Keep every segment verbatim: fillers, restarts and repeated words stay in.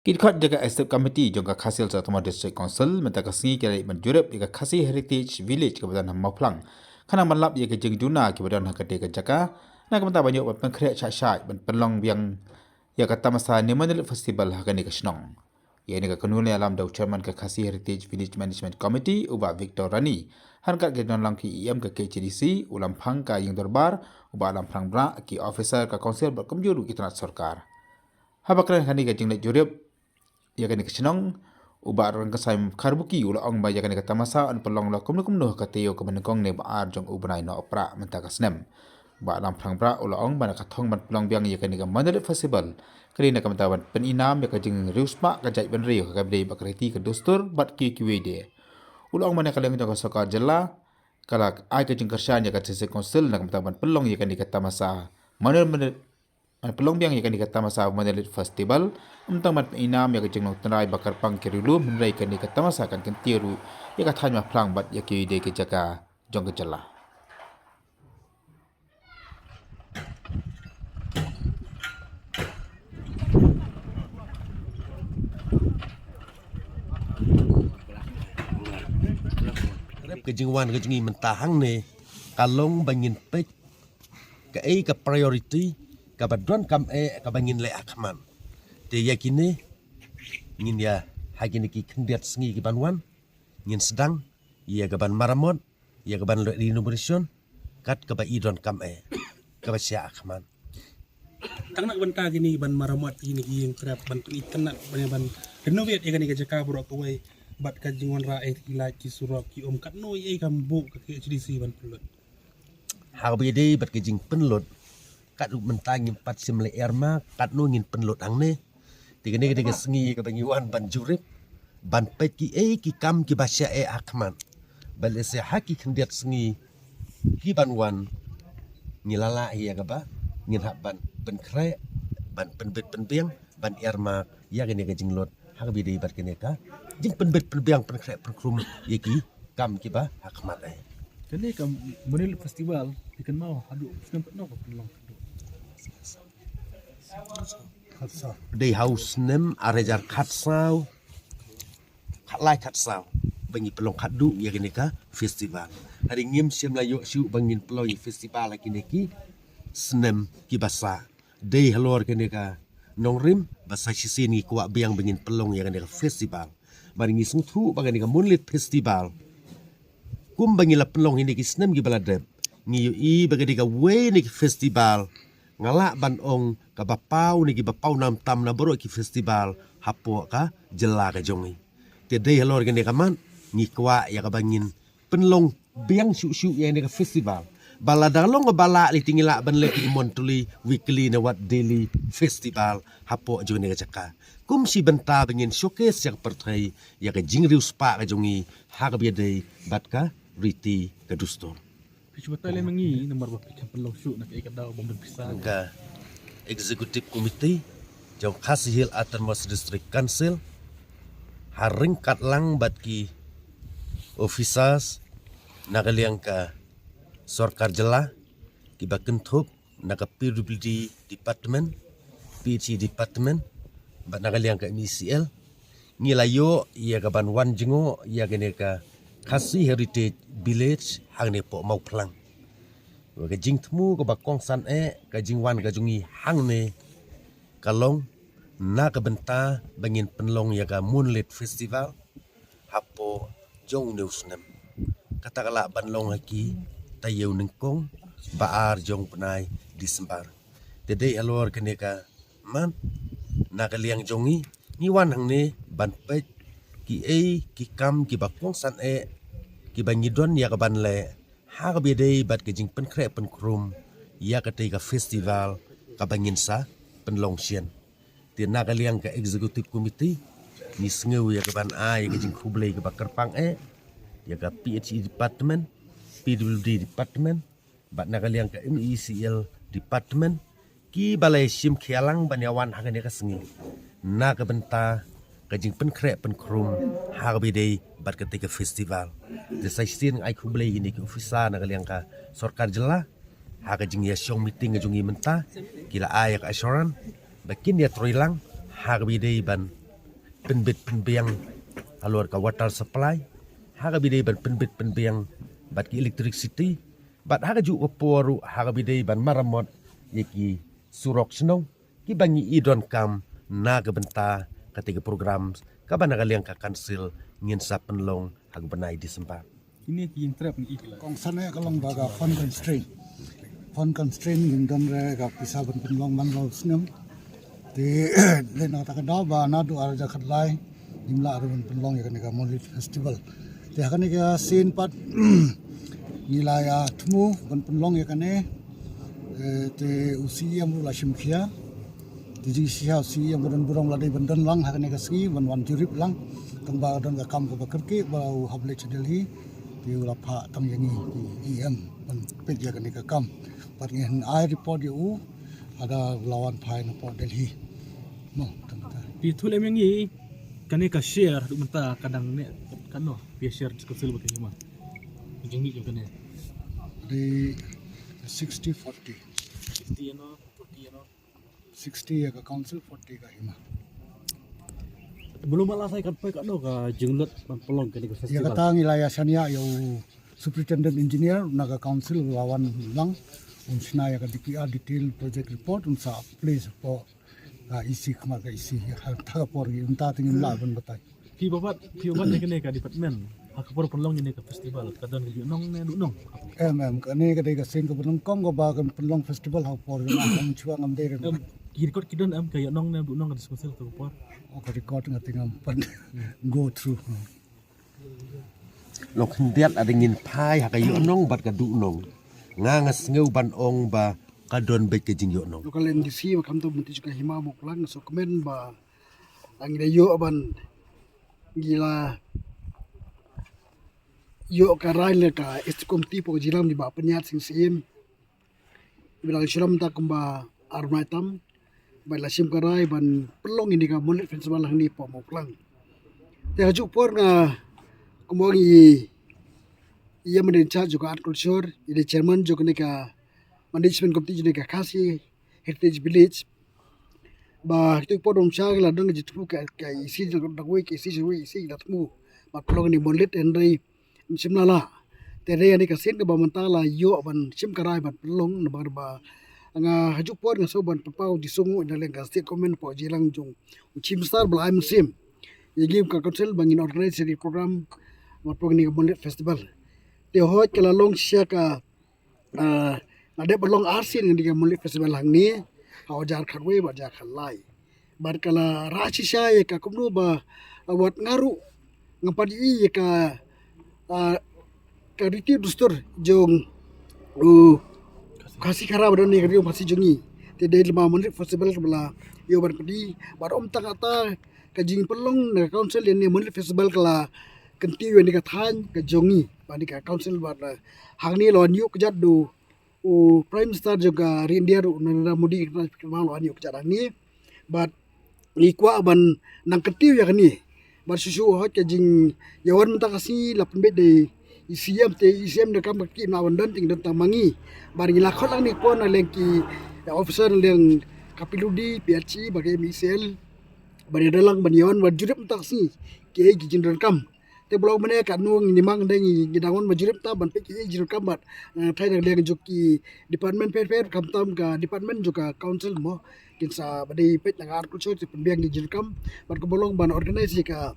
Ki dkhot jong ka Executive Committee jong ka Khasi Hills Autonomous District Council mynta ka sngi ki la leit ban jurip ïa ka Khasi Heritage Village kaba don ha Mawphlang, khnang ban lap ïa ka jingjuna kiba don ha katei ka jaka na ka bynta ban ïoh ban pynkhreh shah shai ban pynlong biang ïa ka tamasa ne Monolith Festival ha kane ka shnong. Ïa kane ka kynhun la ïalam da u Chairman ka Khasi Heritage Village Management Committee, u Bah Victor Rani, ha ryngkat ki nongïalam ki E M ka K H A D C, u Lamphang ka Ïing Dorbar, u Bah Lamphrang Brah, ki officer ka Council bad kumjuh ruh ki tnat sorkar. Haba kren ha kane ka jingleit jurip ïa kane ka shnong, u Bah Rangkasai Kharbuki u la ong ba ïa kane ka tamasa yn pynlong la kumno kumno ha ka taïew kaba nyngkong ne ba ar jong u bnai Nohprah mynta ka snem. U Bah Lamphrang Brah u la ong ba na ka thong ban pynlong biang ïa kane ka Monolith Festival, ka dei na ka bynta ban pyninam ïa ka jingriewspah ka jaitbynriew ha kaba ïadei bad ka riti ka dustur bad kiwei kiwei de. U la ong ba na ka liang jong ka sorkar jylla ka la ai ka jingkyrshan ïa ka District Council na ka bynta ban pynlong ïa kane ka tamasa Monolith, ban pynlong biang ïa kane ka tamasa Monolith Festival, ym tang ban pyninam ïa ka jinglong tynrai ba kyrpang ki riewlum, hynrei kane ka tamasa kan kyntiew ruh ïa ka thaiñ Mawphlang bad ïa kiwei de ki jaka jong ka jylla. Ka jingwan ka jong ngi mynta hangne ka long ba ngin peit kaei ka priority kaba donkam eh kaba ngin leh ha khmat. Te ïa kine ngin ïa, ha kine ki khyndiat sngi ki ban wan, ngin sdang ïa ka ban maramot, ïa ka ban renovation, kat kaba i donkam eh kaba shah ha khmat. Tang na ka bynta kine ban maramot ïa kine ki ïing krep, ban pynitynnad, ban, ban renovate ïa kane ka jaka baroh kawei, bad ka jingwanrah eh ki light, ki surok, ki um, katno ïa ka mbuh ka K H A D C ban pynlut. Ha kaba ïadei bad ka jingpynlut, katno mynta ngim pat shym la earmark katno ngin pynlut hangne. Te kane ka dei ka sngi kaba ngi wan ban jurip, ban peit kiei ki kam kiba shah eh ha khmat. Bad lehse ha ki khyndiat sngi ki ban wan, ngi la lah ïa kaba ngin hap ban pynkhreh, ban pynbit pynbiang, ban earmark ïa kane ka jinglut ha kaba ïadei bad kane ka jingpynbit pynbiang, pynkhreh pynkhrum ïa ki kam kiba ha khmat eh. Kane ka Monolith Festival, ïa kane ma haduh snem katno ka pynlong haduh? Dei ha u snem ar hajar khatsaw, khatlai khatsaw, ba ngi pynlong khadduh ïa kane ka festival. Hynrei ngim shym la ïoh shuh ba ngin pynlong ïa festival ha kine ki snem kiba sah. Dei halor kane ka nongrim ba sa shisien ngi kwah biang ba ngin pynlong ïa kane ka festival. Bad ngi sngewthuh ba kane ka Monolith Festival, kumba ngi la pynlong ha kine ki snem kiba la dep, ngi ïohi ba ka dei kawei na ki festival, nga lah ban ong kaba paw na kiba paw nam tam na baroh ki festival hapoh ka jylla ka jong ngi. Te dei halor kane ka mat ngi kwah ïa kaba ngin pynlong biang shuh shuh ïa kane ka festival. Ba lada long kaba lah lei te ngi lah ban leh ki monthly, weekly ne wat daily festival hapoh jong kane ka jaka. Kum shi bynta ba ngin showcase ïa ka pyrthei ïa ka jingriewspah ka jong ngi ha kaba ïadei bad ka riti ka dustur. Phi shu batai lem ïa ngi namar ba phi khlem pynlong shuh, na kaei ka daw ba ym don pisa? Ka Executive Committee jong Khasi Hills Autonomous District Council, ha ryngkat lang bad ki officers na ka liang ka sorkar jylla, kiba kynthup na ka P W D Department, P H E Department, bad na ka liang ka M E C L, ngi la ïoh ïa ka ban wan jngoh ïa kane ka Khasi Heritage Village hangne hapoh Mawphlang. Wa ka jingthmu kaba kongsan eh, ka jingwan ka jong ngi hangne ka long na ka bynta ba ngin pynlong ïa ka Moonlit Festival hapoh jong une u snem. Kata ka lah ban long ha ki taïew nyngkong ba ar jong u bnai December. Te dei halor kane ka mat, na ka liang jong ngi, ngi wan hangne ban peit kiei ki kam kiba kongsan eh kiba ngi don ïa ka ban leh ha kaba ïadei bad ka jingpynkhreh pynkhrum ïa katei ka festival kaba ngin sa pynlong shen. Te na ka liang ka Executive Committee, ngi sngew ïa ka ban ai ïa ka jingkhublei kaba kyrpang eh ïa ka P H E Department, P W D Department, bad na ka liang ka M E C L Department, kiba la shim khia lang ban ïa wan ha kane ka sngi na ka bynta ka jingpynkhreh pynkhrum ha kaba ïadei bad katei ka festival. Te sa shisien ai khublei ïa kine ki officer na ka liang ka sorkar jylla, ha ka jingïashong meeting ka jong ngi mynta, ki la ai ïa ka assurance ba kin ïatrei lang ha kaba ïadei ban pynbit pynbiang halor ka water supply, ha kaba ïadei ban pynbit pynbiang bad ki electricity, bad ha kajuh ka por ruh ha kaba ïadei ban maramot ïa ki surok shnong kiba ngi i donkam na ka bynta kata ka program kaba na ka liang ka council ngin sa pynlong ha ka bnai December. Kine ki ïing trep ngi i ki la. Kongsan eh ka long ba ka fund constraint. Fund constraint ngim don re ka pisa ban pynlong man la u snem. Te leh na kata ka daw ba naduh ar hajar khatlai ngim lah ruh ban pynlong ïa kane ka Monolith Festival. Te ha kane ka sien pat ngi la ïa thmu ban pynlong ïa kane. Eh, te u C E M ruh la shim khia. Te jingshisha u C E M ka don burom la dei ban don lang ha kane ka sngi ban wan jurip lang. Tang ba don ka kam kaba kyrkieh ba u hap leit sha Delhi. Te u la phah tang ïa ngi ki E M ban peit ïa kane ka kam. Bad ngin ai report ïa u haba u la wan phai na port Delhi. Mo, tang kata. Phi thul em ïa ngi kane ka share haduh mynta ka dang ne katno phi share ka sil ba ka hima. Jingmih jong kane. Dei sixty forty. Sixty ïa no, forty ïa no. Sixty ïa ka council, forty ka hima. Mano ba la sai kan poi katno ka jinglut ban pynlong kane ka festival. Ïa kata ngi la ïa shaniah ïa u superintendent engineer na ka council la wan lang. Un shna ïa ka D P R, detail project report, un sa place po ka E C, khmat ka E C ïa kata ka por ngi mynta te ngim lah ban batai. Phi ba bat, phi ba bat ïa kane ka department ha ka por pynlong ïa kane ka festival ka don ka ïoh nong ne duh nong? Em, em, kane ka dei ka sien kaba nyngkong kaba kan pynlong festival ha ka por, nga ngam shuwa ngam dei re. Em, ki record ki don em ka ïoh nong ne duh nong ka disposal ha ka por? Oh, ka record nga te ngam pat go through. Long khyndiat lada ngin phai ha ka ïoh nong bad ka duh nong, nga nga sngew ban ong ba ka don beit ka jingïoh nong. Local M D C ba kham to mynta jong ka hima Mawklang, so kmen ba ngi da ïoh ban ngi la ïoh ka rai na ka executive committee pok jilam di ba Pynïaid Sing Syiem. Ba dang shu lam ta kumba ar bnai tam ba la shim ka rai ban pynlong ïa kane ka Monolith Festival hangne hapoh Mawklang. Te ha kajuh por nga kumba ngi ïa mynta in charge jong ka art culture, ïa chairman jong kane ka management committee jong kane ka Khasi Heritage Village. Ba kito ki por dang sha ki la don ka jingthmu ka, ka E C jong ka dang wei, ka E C jong wei, E C ki la thmu ba pynlong ïa kane Monolith, hynrei ym shym la lah. Te dei ïa kane ka sien kaba mynta la ïoh ban shim ka rai ban pynlong, namar ba nga ha kajuh por nga sngew ban pynpaw jingsngewnguh na liang ka state government hapoh jingïalang jong u Chief Minister ba la ai mynsiem ïa ngi kum ka council ba ngin organise ïa kane ka program, ba pynlong ïa kane ka Monolith Festival. Te hooid ka la long shisha ka, ah, nga dep ban long arsien ïa kane ka Monolith Festival hangne ha u hajar khatwei bad hajar khatlai. Bad ka la rah shisha ïa ka kumno ba, ah, wat nga ruh ngam pat ïohi ïa ka, ah, ka riti dustur jong u Khasi Khara ba don ha ka ri Khasi jong ngi. Te dei lem Monolith Festival ba la ïoh ban pynïaid bad ym tang kata, ka jingpynlong na ka council ïa kane Monolith Festival ka la kyntiew ïa kane ka thaiñ ka jong ngi, ba kane ka council bad, eh, hangne la wan ïuh kjat da u Prime Minister jong ka ri India ruh, Narendra Modi, ka la wan ïuh kjat hangne. Bad ngi kwah ban nang kyntiew ïa kane. Bad shuh shuh hooid ka jingïawan mynta ka sngi la pynbeit da i C M, te i C M da kam ka kti na wan don, te ngi don tang ma ngi. Bad ngi la khot lang ne kwah na liang ki officer na liang ka P W D, P H E bad ka M E C L. Ban ïa da lang ban ïawan ban jurip mynta ka sngi kiei ki jingdonkam. Te ba long mynne katno ngi, ngi mang dei ngi, ngi dang wan ban jurip ta ban peit kiei ki jingdonkam bad, eh, thai na liang jong ki department pher pher, khamtam ka department jong ka council mo, kin sa ba dei peit na ka art culture te pynbiang ki jingdonkam bad kumba long ban organise ïa ka,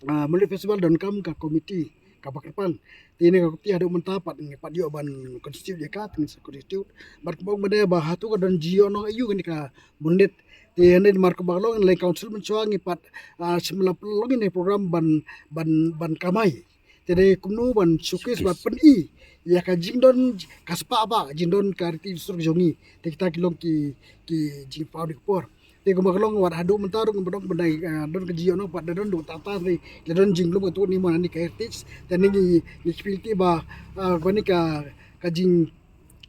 ah, Monolith Festival donkam ka committee kaba kyrpang. Te ïa kane ka committee haduh mynta pat ngi pat ïoh ban constitute ïa ka, te ngin sa constitute. Bad kumba ong mynne ba hato ka don jingïoh nong aiu kane ka Monolith. Te hynrei namar kumba long na liang council mynshuwa ngi pat, ah, shim la pynlong ïa kane ka program ban, ban, ban kamai. Te dei kumno ban showcase bad pyni ïa ka jingdon ka spah ba jingdon ka riti dustur jong ngi. Te kita ki long ki, ki jingpynpaw ha kane ka por. Te kumba ka long wat haduh mynta ruh ngam pat ong ban dei, ah, don ka jingïoh nong pat da don, don tata, te la don jinglum katto katne mo na kane ka heritage. Te ngi, ngi feel te ba, ah, kane ka, ka jing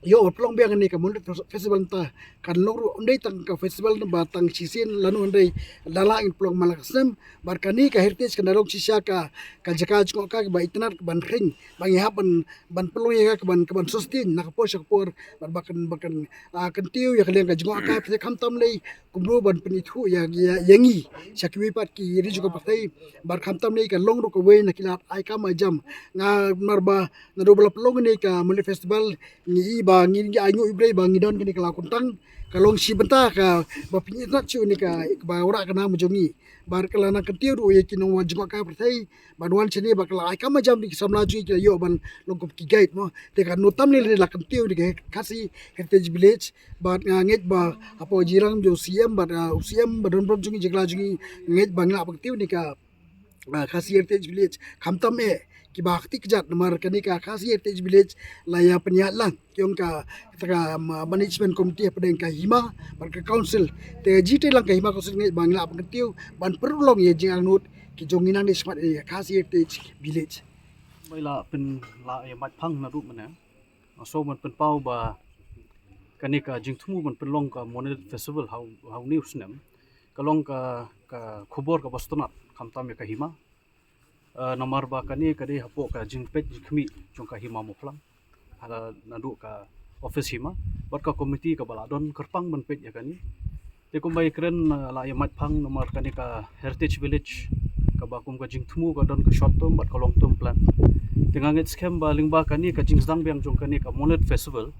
ïoh ban pynlong biang kane ka Monolith Festival mynta, kan long ruh ym dei tang ka festival ba tang shisien lano, hynrei da la ngin pynlong man la ka snem. Bad kane ka heritage kan da long shisha ka, ka jaka jngohkai kaba itynnad, kaban khring, ba ngi hap ban, ban pynlong ïa ka, kaban, kaban sustain na ka por sha ka por, bad ba kan, ba kan, ah, kyntiew ïa ka liang ka jngohkai pyrthei, khamtam lei kumno ban pynithuh ïa, ïa, ïa ngi sha kiwei pat ki ri jong ka pyrthei. Bad khamtam lei kan long ruh kawei na ki lad ai kam ai jam. Nga, namar ba naduh ba la pynlong kane ka Monolith Festival, ngi i ba ngi, ngi ainguh i brei ba ngi don kane ka law kyntang, ka long shi bynta kaba pynitynnad shuh ïa kane ka, kaba wanrah ka nam jong ngi. Bad ka la nang kyntiew ruh ïa ki nongwan jngohkai pyrthei ban wan shane, bad ka la ai kam ai jam ïa ki samla jong ngi, ki la ïoh ban long kum ki guide mo. Te ka nongtam lei la kyntiew ïa ka Khasi Heritage Village. Bad nga ngeit ba hapoh ka jingïalam jong u C M bad, ah, u C M ba don burom jong ngi, jingla jong ngi, ngeit ba ngi lah ban kyntiew ïa ka, ah, Khasi Heritage Village. Khamtam eh kiba kti kjat, namar kane ka Khasi Heritage Village la ïa pynïaid lang ki ong ka, kata ka, um, management committee hapdeng ka hima bad ka council. Te jingtei lang ka hima council ngeit ba ngi lah ban kyntiew ban pynurlong ïa jingangnud ki jong ngi nangne shakhmat ïa ka Khasi Heritage Village. Ba la pyn, la ïa mait phang naduh mynne. Nga sngew ban pynpaw ba kane ka jingthmu ban pynlong ka Monolith Festival ha u, ha une u snem ka long ka, ka khubor kaba sngewtynnat khamtam ïa ka hima. Eh, namar ba kane ka dei hapoh ka jingpeit jingkhmih jong ka hima Mawphlang, ha, naduh ka office hima bad ka committee kaba la don kyrpang ban peit ïa kane. Te kumba ïa kren, eh, la ïa mait phang namar kane ka Heritage Village kaba kum ka jingthmu ka don ka short term bad ka long term plan. Te nga ngeit skhem ba lyngba kane ka jingsdang biang jong kane ka Monolith Festival,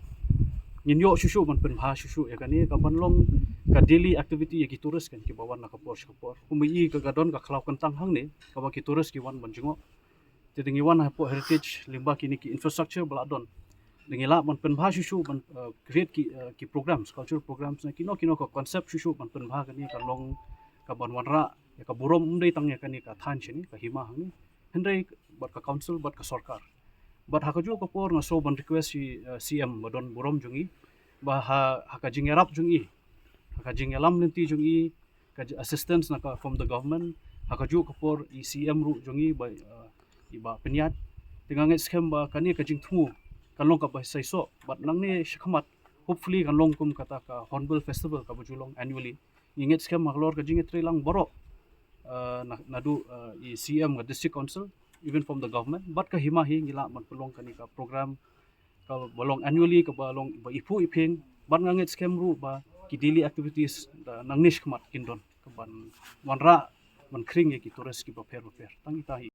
ngin ïoh shuh shuh ban pynbha shuh shuh ïa kane, kaban long ka daily activity ïa ki tourist kan kiba wan na ka por sha ka por. Kumba i ka, ka don ka khlaw kyntang hangne kaba ki tourist ki wan ban jngoh. Te da ngi wan hapoh heritage lyngba kine ki infrastructure ba la don, da ngi lah ban pynbha shuh shuh ban, eh, create ki, eh, ki programs, cultural programs, na kino kino ka concept shuh shuh ban pynbha kane ka long kaban wanrah ïa ka burom ym dei tang ïa kane ka thaiñ shane, ka hima hangne, hynrei bad ka council bad ka sorkar. Bad ha kajuh ka por nga sngew ban request ïa i, eh, C M ba don burom jong i, ba ha, ha ka jingïarap jong i, ha ka jingïalam lynti jong i, ka j-, assistance na ka from the government, ha kajuh ka por i C M ruh jong i ba, uh, i Bah Pynïaid. Te nga ngeit skhem ba kane ka jingthmu kan long kaba saisoh bad nangne shakhmat hopefully kan long kum kata ka Hornbill Festival kaba ju long annually. Ngi ngeit skhem halor ka jingïatreilang baroh, uh, na, naduh, uh, i C M ka District Council, even from the government, bad ka hima hi ngi lah ban pynlong kane ka program kaba long annually, kaba long ba iphuh iphieng, bad nga ngeit skhem ruh ba ki daily activities da nangne shakhmat kin don kaban wanrah ban khring ïa ki tourist kiba pher ba pher. Tang ita hi.